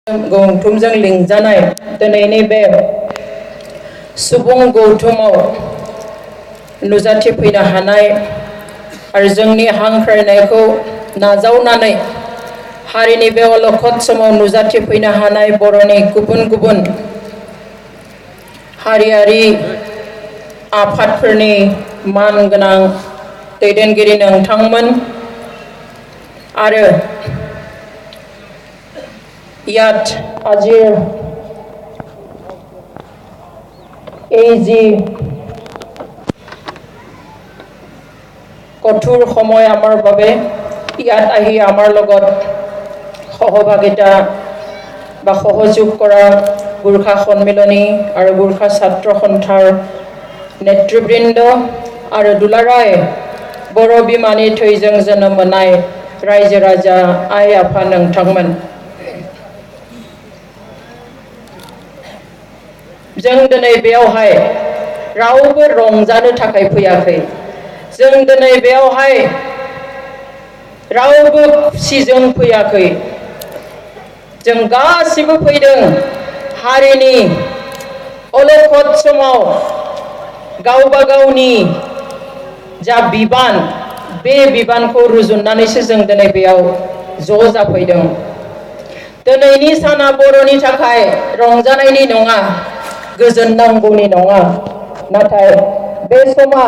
गौथुमजों लिंजानाय दिनैनि बे सुबुं गौथुमाव नुजाथिफैनो हानाय आरो जोंनि हांख्रायनायखौ नाजावनानै हारिनि बे अलखद समाव नुजाथिफैनो हानाय बर'नि गुबुन गुबुन हारियारि आफादफोरनि मानगोनां दैदेनगिरि नोंथांमोन आरो याद আজিৰ এই যি কঠোৰ সময় আমাৰ বাবে ইয়াত আহি আমাৰ লগত সহভাগিতা বা সহযোগ কৰা গোৰ্খা সন্মিলনী আৰু গোৰ্খা ছাত্ৰ সন্থাৰ নেতৃবৃন্দ আৰু দুলাৰাय बर' बिमानि थैजों जोनोम मोननाय रायजो राजा आइ आफा नोंथांमोन जों दिनै बेयावहाय रावबो रंजानो थाखाय फैयाखै जों दिनै बेयावहाय रावबो खुसिजों फैयाखै जों गासिबो फैदों हारिनि अलखद समाव गावबा गावनि जा बिबान बे बिबानखौ रुजुननानैसो जों दिनै बेयाव ज' जाफैदों दिनैनि साना बर'नि थाखाय रंजानायनि नङा गोजोननांगौनि नङा नाथाय बे समा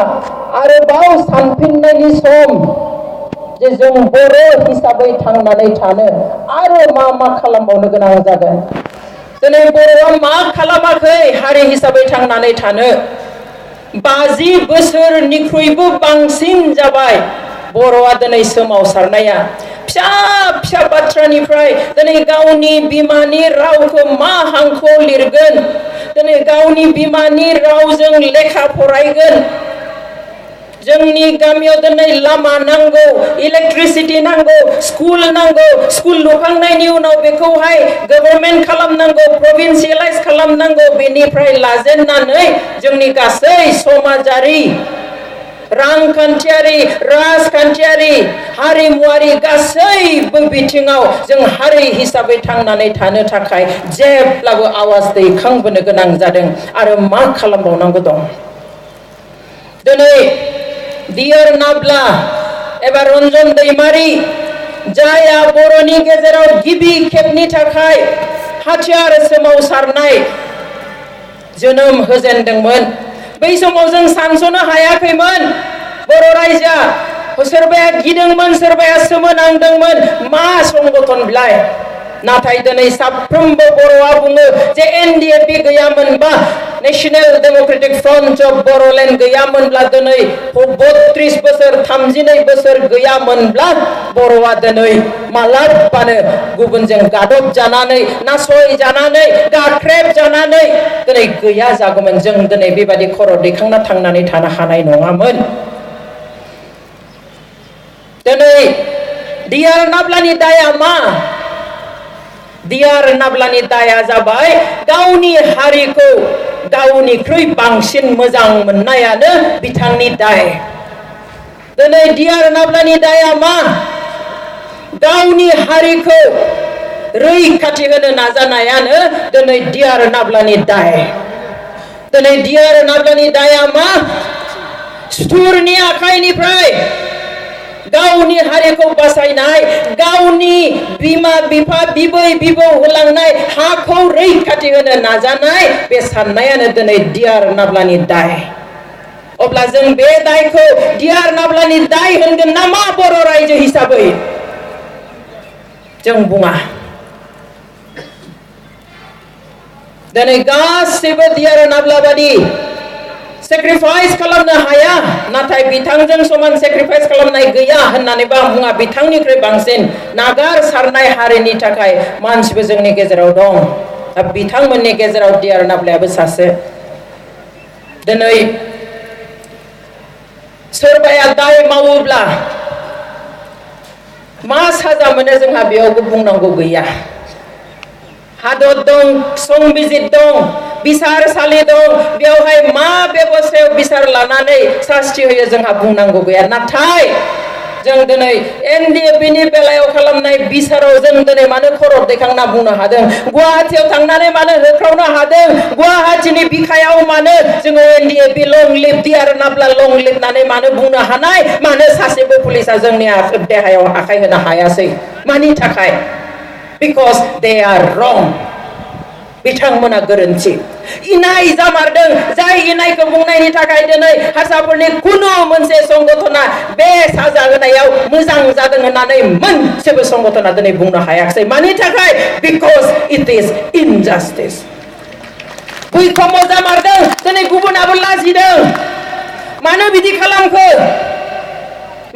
आरोबाव सानफिननायनि सम जे जों बर' हिसाबै थांनानै थानो आरो मा खालामबावनो गोनां जागोन दिनै बर'आ मा खालामाखै हारि हिसाबै थांनानै थानो 50 बोसोरनिख्रुइबो बांसिन जाबाय बर'आ दिनै सोमावसारनाया फिसा फिसा बाथ्रानिफ्राय दिनै गावनि बिमानि रावखौ मा हांखोआव लिरगोन दिनै गावनि बिमानि रावजों लेखा फरायगोन जोंनि गामियाव दिनै लामा नांगौ इलेक्ट्रिसिटी नांगौ स्कुल लुखांनायनि उनाव बेखौहाय गभर्नमेन्ट खालामनांगौ प्रभिन्सियेलाइज खालामनांगौ बेनिफ्राय लाजेननानै जोंनि गासै समाजारि रांखान्थियारि राजखान्थियारि हारिमुवारि गासैबो बिथिङाव जों हारि हिसाबै थांनानै थानो थाखाय जेब्लाबो आवाज दैखांबोनो गोनां जादों आरो मा खालामबावनांगौ दं दिनै दियार नाब्ला एबा रन्जन दैमारि जाया बर'नि गेजेराव गिबि खेबनि थाखाय हाथियार सोमावसारनाय जोनोम होजेनदोंमोन बै समाव जों सानस'नो हायाखैमोन बर' रायजोआ सोरबाया गिदोंमोन सोरबाया सोमोनांदोंमोन मा संगठन बिलाय नाथाय दिनै साफ्रोमबो बर'आ बुङो जे एनडिएफबि गैयामोनबा National Democratic Front of Bodoland गैयामोनब्ला दिनै 32 बोसोर 32 बोसोर गैयामोनब्ला बर'आ दिनै मालाबानो गुबुनजों गादब जानानै नासय जानानै गाख्रेब जानानै दिनै गैया जागौमोन जों दिनै बेबादि खर' दैखांना थांनानै थानो हानाय नङामोन दिनै दियार नाब्लानि दाया मा दियार नाब्लानि दाया जाबाय गावनि हारिखौ गावनिख्रुइ बांसिन मोजां मोननायानो बिथांनि दाय दिनै दियार नाब्लानि दाया मा गावनि हारिखौ रैखाथि होनो नाजानायानो दिनै दियार नाब्लानि दाय दिनै दियार नाब्लानि दाया मा सुथुरनि आखाइनिफ्राय गावनि हारिखौ बासायनाय गावनि बिमा बिफा बिबै बिबौ होलांनाय हाखौ रैखाथि होनो नाजानाय बे साननायानो दिनै दियार नाब्लानि दाय अब्ला जों बे दायखौ दियार नाब्लानि दाय होनगोन नामा बर' रायजो हिसाबै जों बुङा दिनै गासैबो दियार नाब्ला बादि सेक्रिफाइस खालामनो हाया नाथाय बिथांजों समान सेक्रिफाइस खालामनाय गैया होननानैबो बुङा बिथांनिख्रुइ बांसिन नागार सारनाय हारिनि थाखाय मानसिबो जोंनि गेजेराव दं बिथांमोननि गेजेराव दियार नाब्लायाबो सासे दिनै सोरबाया दाय मावोब्ला मा साजा मोनो जोंहा बेयावबो बुंनांगौ गैया हादर दं संबिजित दं बिसारसालि दं बेवहाय मा बेबस्थायाव बिसार लानानै सास्ति होयो जोंहा बुंनांगौ गैया नाथाय जों दिनै एनडिएफबिनि बेलायाव खालामनाय बिसाराव जों दिनै मानो खर' दैखांना बुंनो हादों गुवाहाटीयाव थांनानै मानो होख्रावनो हादों गुवाहाटीनि बिखायाव मानो जोङो एनडिएफबि लं लिभ डिआर नाब्ला लं लिभ होननानै मानो बुंनो हानाय मानो सासेबो पुलिसा जोंनि देहायाव आखाइ होनो हायासै मानि थाखाय बिकज दे आर रं बिथांमोना गोरोन्थि इनाय जामारदों जाय इनायखौ बुंनायनि थाखाय दिनै हारसाफोरनि कुनु मोनसे संगठना बे साजा होनायाव मोजां जादों होननानै मोनसेबो संगठना दिनै बुंनो हायाखै मानि थाखाय बिकज इट इज इनजास्टिस बैखौ जामारदों दिनै गुबुनाबो लाजिदों मानो बिदि खालामखो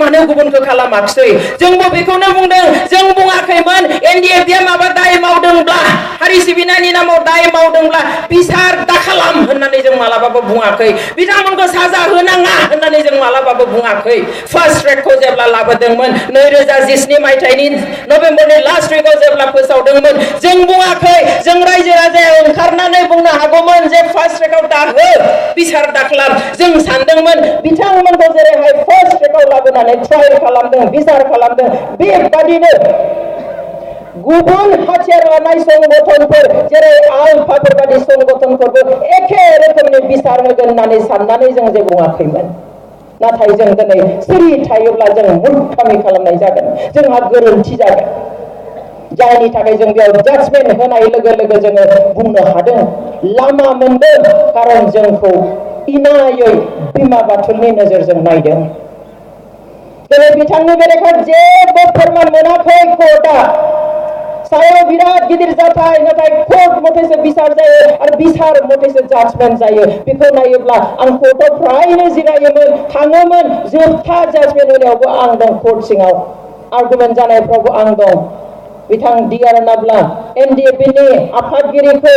मानो गुबुनखौ खालामाखै जोंबो बेखौनो बुंदों जों बुङाखैमोन एनडिएफबिआ माबा दाय मावदोंब्ला हारि सिबिनायनि नामाव दाय मावदोंब्ला बिसार दाखालाम होननानै जों मालाबाबो बुङाखै बिथांमोनखौ साजा होनाङा होननानै जों मालाबाबो बुङाखै फार्स्ट ट्रेकखौ जेब्ला लाबोदोंमोन 2017 मायथाइनि नभेम्बरनि लास्ट उइकआव जेब्ला फोसावदोंमोन जों बुङाखै जों रायजो राजाया ओंखारनानै बुंनो हागौमोन जे फार्स्ट ट्रेकआव दाहो बिसार दाखालाम जों सानदोंमोन बिथांमोनखौ जेरैहाय फार्स्ट ट्रेकआव लाबोनानै ट्रायल खालामदों बिसार खालामदों बेबादिनो गुबुन हाथियार लानाय संगठनफोर जेरै आलफाफोर बादि संगठनफोरबो एखे रोखोमनि बिसार होगोन होननानै साननानै जों जे बुङाखैमोन नाथाय जों दिनै सिरि थायोब्ला जों मूर्खामि खालामनाय जागोन जोंहा गोरोन्थि जागोन जायनि थाखाय जों बेयाव जाजमेन्ट होनाय लोगो लोगो जोङो बुंनो हादों लामा मोनदों खारन जोंखौ इनायै बिमा बाथुलनि नोजोरजों नायदों दिनै बिथांनि बेरेखा जेबो फोरमान मोनाखै कोर्टआ सायाव बिराद गिदिर जाथाय नाथाय कोर्ट मथेसो बिसार जायो आरो बिसार मथेसो जाजमेन्ट जायो बेखौ नायोब्ला आं कोर्टआव फ्रायनो जिरायोमोन थाङोमोन जोबथा जाजमेन्ट होनायावबो आं दं कोर्ट सिङाव आर्गुमेन्ट जानायफ्रावबो आं दं बिथां डिआर नाब्ला एनडिएफबिनि आफादगिरिखौ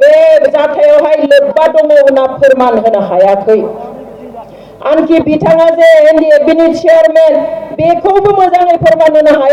बे जाथायावहाय लोब्बा दङ होनना फोरमान होनो हायाखै आनखि बिथाङा जे एनडिएफबिनि चेयारमेन बेखौबो मोजाङै फोरमान होनो हाया